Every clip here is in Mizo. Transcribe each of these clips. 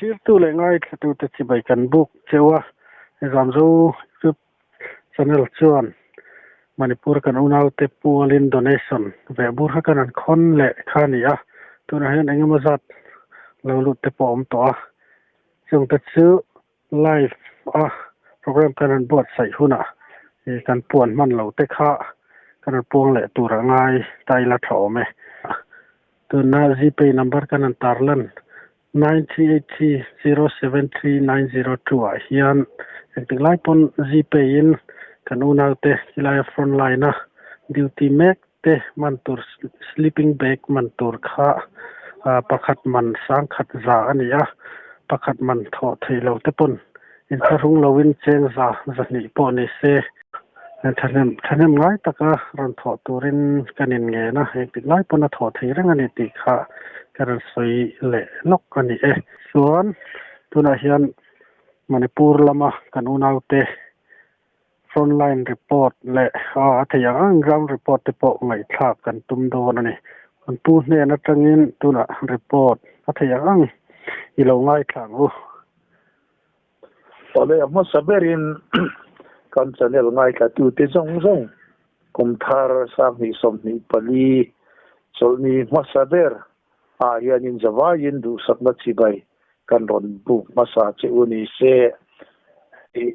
Thlirtu leh ngaithlatute chibai kan buk cheu a, Zamzo YouTube channel chuan Manipur kan unaute pualin donation veh bur kha kan han khawn leh kha a ni a, tunah hian engemaw zat lo lut te pawh a awm tawh a, chungte chu live a program kan rawn buatsaih hunah kan puan hman lo te kha kan rawn puang leh tur a ngai ta ila tha awm e. Tunna Gpay number kan rawn tarlan 9383073902 ah hian engtik lai pawn Gpay in kan unaute khilai front line a duty mek te man tur sleeping bag man tur kha pakhat man sangkhat za a ni a, pakhat man thawh theih lo te pawn inthlahrung loin cheng za zahnih pawh ni se thahnem thahnem ngai taka rawn thawh turin kan inngen a, engtik lai pawn a thawh thei reng a ni tih kha ka rawn sawi leh lawk a ni e. Chuan tunah hian Manipur lama kan unaute Frontline report leh a theih ang ang ground report te pawh ngaihthlak kan tum dawn a ni. Kan pu hnen atangin tunah report a theih ang ang i lo ngaithla ang u. Awle a hmasa berin kan channel ngaithlatute zawng zawng kum thar 2024 chawlhni hmasa ber ah hianin zavaiin duhsakna chibai kan rawn buk hmasa che u ni se tih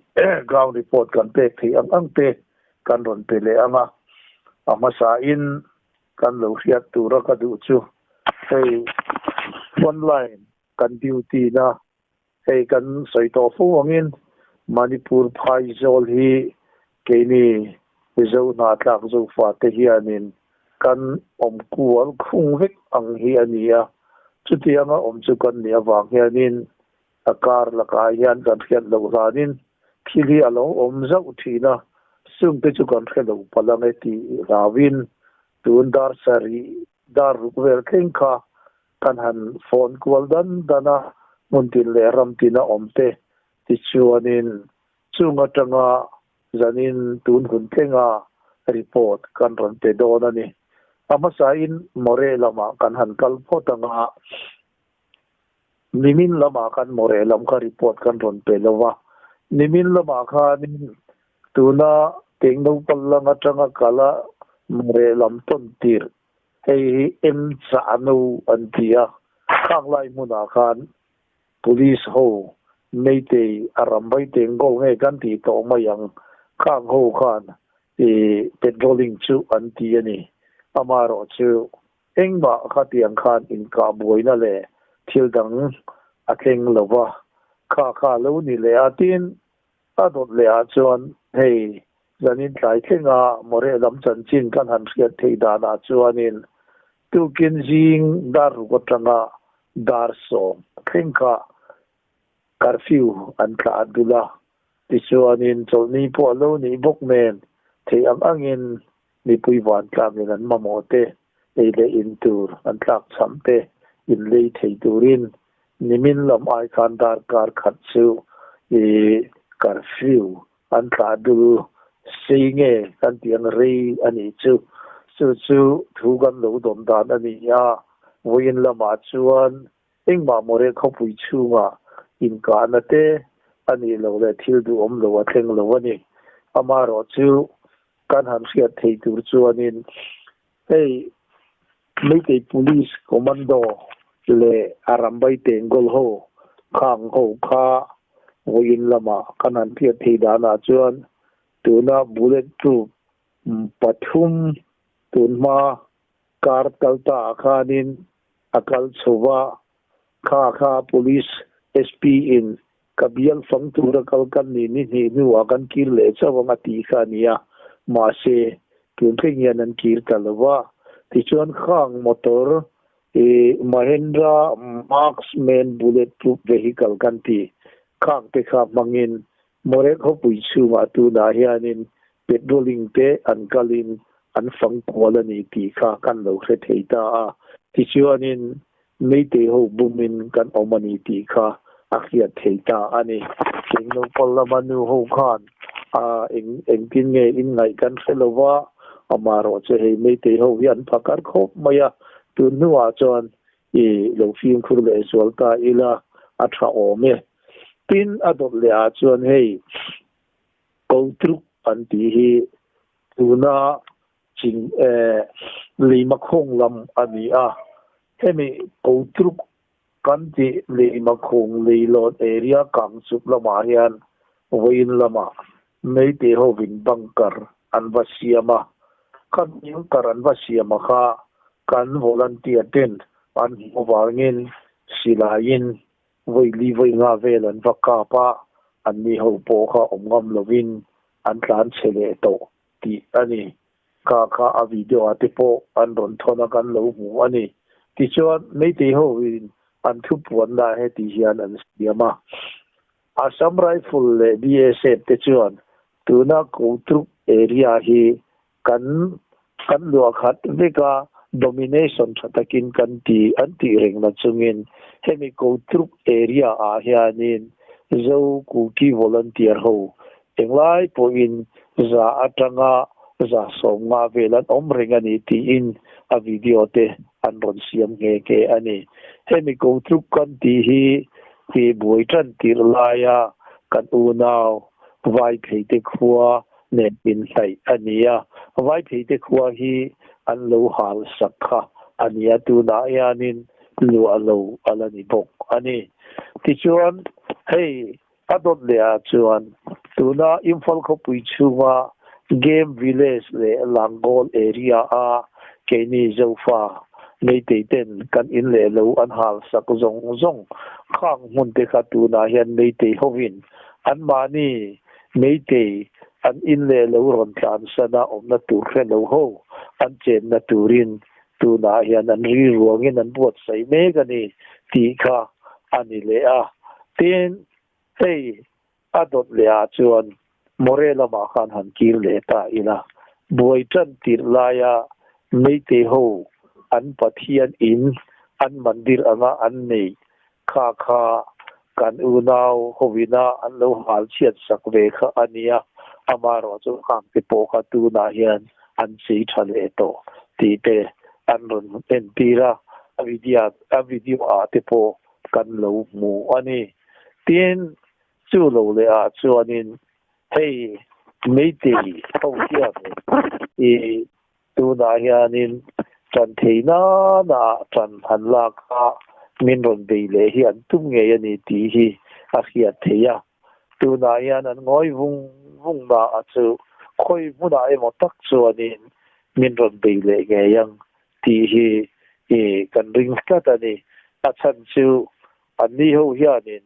ground report kan pek theih ang ang te kan rawn pe leh ang a, a hmasain kan lo hriat tura ka duh chu hei online kan duty na Hei kan sawi tawh fo angin Manipur phaizawl hi keini Mizo hnatlak Zofate hianin kan awm kual khung vek ang hi a ni a, chutianga awm chu kan nih avang hianin a kar lakah hian kan hriat loh hlanin thil hi a lo awm zauh thin a, chungte chu kan hre lo palh ang e tih hlauin tun dar sarih dar ruk vel thleng kha kan han phone kual dan dan a, hmun tin leh ram tin a awm te tichuanin chung atanga zanin tun hun thlenga report kan rawn pe dawn a ni. A hmasain Moreh lamah kan han kal phawt ang a, nimin lamah khan Moreh lam kha report kan rawn pe lo va, nimin lamah khanin tuna Tengno Pallang atanga kala Moreh lam tawn tirh Hei hi M Chahno an ti a, khang lai hmunah khan Police ho Meitei a ram vai teng goal nge kan tih tawh mai ang, khang ho khan i patrolling chu an ti a ni. Amaherawh chu engmah khatiang khan inkah buaina leh thil dang a thleng lo va, kha kha lo ni leh a tin A dawt leh ah chuan hei zanin tlai thlenga Moreh lam chanchin kan han hriat theih danah chuanin tukin zing dar ruk atanga dar 10 thleng kha curfew an tla a dul a, tichuanin chawlhni pawh a lo nih bawk nen theih ang angin mipui vantlakin an mamawh te ei leh in tur an tlak cham te in lei thei turin nimin lam ai khan darkar khat chu i curfew an tlah dul sei nge kan tih ang rei a nih chu. Chu chu thu kan lo dawm dan a ni a, vawiin lamah chuan engmah Moreh khawpui chhungah inkahna te a nih loh leh thil duhawm lo a thleng lo a ni. Amaherawh chu kan han hriat theih tur chuanin hei Meitei Police Commando leh a Rambai Tengol ho khang ho kha vawiin lamah kan han hriat theih danah chuan tuna bullet proof pathum tunhma kar kal ta ah khanin a kal chho va, kha kha Police SP in Ka bial fang tura kal kan ni ni hnih hnuah kan kir leh chauh ang a tih kha a ni a, mahse, tun thleng hian an kir ta lo va. Tichuan khang motor i Mahindra Marksman Bullet Proof Vehicle kan ti khang te kha hmangin Moreh khawpui chhungah tunah hianin patrolling te an kalin an fang kual a ni tih kha kan lo hre thei ta a. Tichuanin Meitei ho bumin kan awm a ni tih kha a hriat thei ta a ni. Eng naupang lama nu ho khan a eng engtin nge in ngaih kan hre lo va, amaherawh chu hei Meitei ho hi an phakar khawp mai a, tun hnuah chuan i lo fimkhur leh zual ta ila, a tha awm e. Tin, a dawt leh ah chuan hei Kotruk an tih hi tuna ching leima khawng lam a ni a, hemi Kotruk kan tih leima khawng leilawn area kangchup lamah hian vawiin lamah Meitei hovin bunker an va siam a, kha bunker an va siam a kha kan volunteer ten an hmuh avangin silaiin vawi li vawi nga vel an va kap a, anni ho pawh kha awm ngam lovin an tlan chhe leh tawh tih a ni. Kha kha a video ah te pawh an rawn thawn a kan lo hmu a ni. Tichuan Meitei hovin an thupuanna heti hian an siam a. Assam Rifle leh BSF te chuan tuna Koutruk area hi kan kan luah khat vek a, domination tha takin kan ti an tih reng na chungin hemi Koutruk area ah hianin Zo Kuki volunteer ho englai pawhin za atanga 150 vel an awm reng a ni tiin a video te an rawn siam nghe nghe a ni. Hemi Koutruk kan tih hi Ti buai tan tirh laia kan unau Vaipheite khua nen inhnaih a ni a, Vaipheite khua hi an lo hal sak kha a ni a, tunah hianin luah lo a la ni bawk a ni. Tichuan, hei a dawt leh ah chuan tuna Imphal khawpui chhunga Game Village leh Langkawl area a keini Zofa Meitei ten kan in leh lo an hal sak zawng zawng khang hmun te kha tunah hian Meitei hovin anmahni Meitei an in leh lo rawn tlan sana awmna tur hre lo ho an chenna turin tunah hian an ri ruangin an buatsaih mek a ni tih kha a ni leh a. Tin, hei A dawt leh ah chuan More lamah khan han kir leh ta ila, buai tan tirh laia Meitei ho an Pathian in an mandir anga an neih kha kha kan unau hovina an lo hal chhiat sak ve kha a nia, amaherawhchu khang te pawh kha tunah hian an chei tha leh tawh tih te an rawn entir a, a video ah te pawh kan lo hmu a ni. Tin, chu lo leh ah chuanin hei Meitei ho hian i tunah hianin ṭan thei nana ṭan han lak a min rawn bei leh hi an tum ngei a ni tih hi a hriat theih a. Tunah hian an ngawi vung vung na a chu khawi hmunah emaw tak chuanin min rawn bei leh ngei ang tih hi i kan ring tlat a ni. A chhan chu anni ho hianin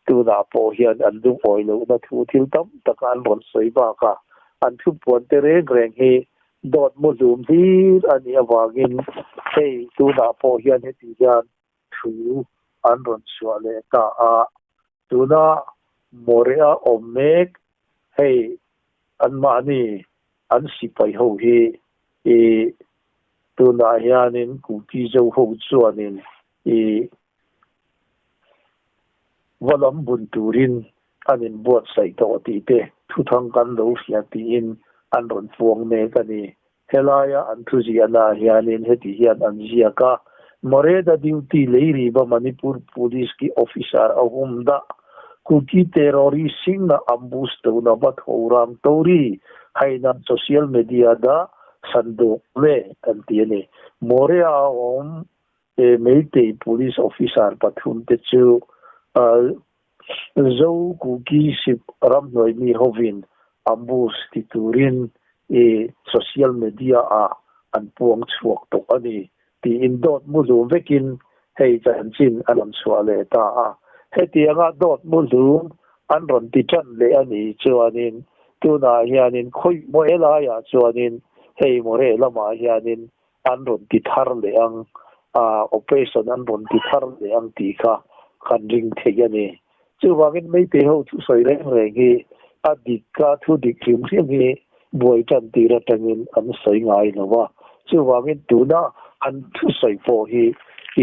tunah pawh hian an lungawi lohna thu thil tam tak an rawn sawi bakah an thupuan te reng reng hi dawt mu hlum hlir a nih avangin hei tunah pawh hian heti hian thu an rawn chhuah leh ta a. Tuna Morea awm mek hei anmahni an sipai ho hi i tunah hianin Kuki Zo ho chuanin i va lam bun turin an inbuatsaih tawh tih te thuthang kan lo hria tiin an rawn puang mek a ni. Helaia an thuziahnaah hianin heti hian an ziak a, Moreda duty leiriba Manipur Police ki officer a hum dah. Kuki terrorist singna ambush tona va tho rang tori haina social media da sanduk le an ti a ni. Morea a awm e Meitei Police officer pathum te chu Zo Kuki sip ramhnuai mi hovin ambush ti turin i social media ah an puang chhuak tawh a ni tiin dawt mu hlum vekin hei chanchin a rawn chhuah leh ta a. Hetianga dawt mu hlum an rawn ti tan leh a nih chuanin tunah hianin khawi maw helaiah chuanin hei mawreh lamah hianin an rawn ti thar leh ang a, operation an rawn ti thar leh ang tih kha kan ring theih a ni. Chuvangin Meitei ho thusawi reng reng hi a dik a, thu dik hrim hrim hi buai tan tir atangin an sawi ngai lo a. Chuvangin tuna an thusawi pawh hi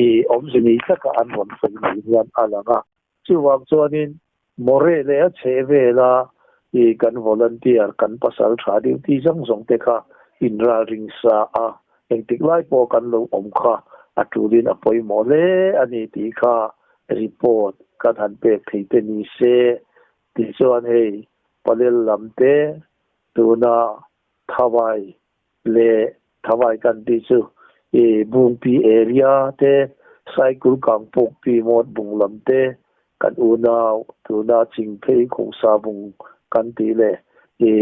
i awmze nei taka an rawn sawi mai hian a lang a. Chuvang chuanin More leh a chheh vela i kan volunteer, kan pasal tha duty zawng zawng te kha inralring sa a, engtik lai pawh kan lo awm kha a tulin a pawimawh hle a ni tih kha report kan han pek thei te ni se tichuan hei Palel lam te tuna Thawai leh Thawai kan tih chu i Bungpi area te Saikul Kangpawkpi Mawt Bung lam te kan unau tuna Chingphei Khawhsa Bung kan tih leh i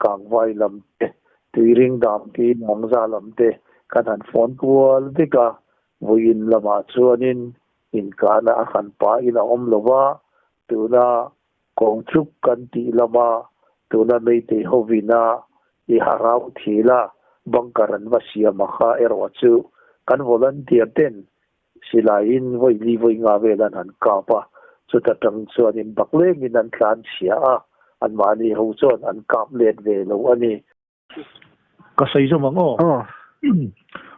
Kangvai lam te Tuiring Dampi Mangza lam te kan han phone kual vek a, vawiin lamah chuanin inkahna a han pahin a awm lo va, tuna Kawngchuk kan tih lama tuna Meitei hovina i harau thila bunker an va siam a kha erawh chu kan volunteer ten silaiin vawi li vawi nga vel an han kap a, chuta tang chuanin baklengin an tlan chhia a, anmahni ho chuan an kap let ve lo a ni. Ka sawi zawm ang aw.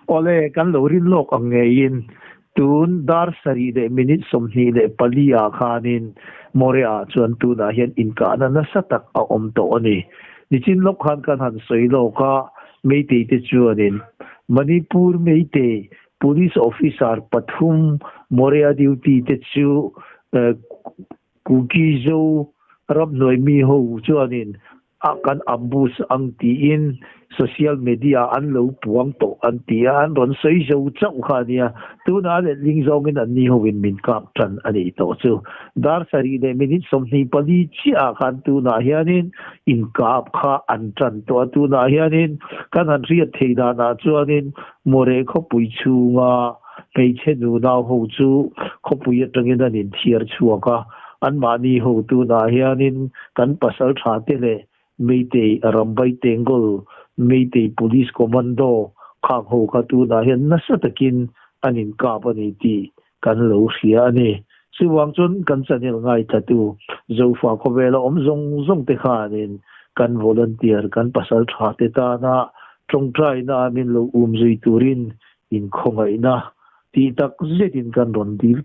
Awle, kan lo rin lawk ang ngeiin tun dar sarih leh minute 24 ah khanin Moria chuan tunah hian inkahna nasa tak a awm tawh a ni. Nichin lawk khan kan han sawi lawk a, Meitei te chuanin Manipur Meitei Police Officer pathum Moria duty te chu Kuki Zo ramhnuai mi ho chuanin a kan ambush ang tiin social media an lo puang tawh an ti a, an rawn sawi zo chauh kha a nia. Tunah letling zawngin an ni hoin min kap tan a nih tawh chu. Dar sarih leh minute 24 chiahah khan tunah hianin inkap kha an tan tawh a, tunah hianin kan han hriat thei danah chuanin Moreh khawpui chhunga hmeichhe nunau ho chu khawpui atangin an inthiar chhuak a, anmahni ho tunah hianin kan pasal tha te leh Meitei Rambai Tengol, Meitei Police Commando khak ho kha tunah hian nasa takin an inkap a ni tih kan lo hria a ni. Chuvang chuan kan channel ngaithatu Zofa khawvela awm zawng zawng te khanin kan volunteer kan pasal tha te tana tawngtaina min lo um zui turin inkhawngaihna tih tak zetin kan rawn dil.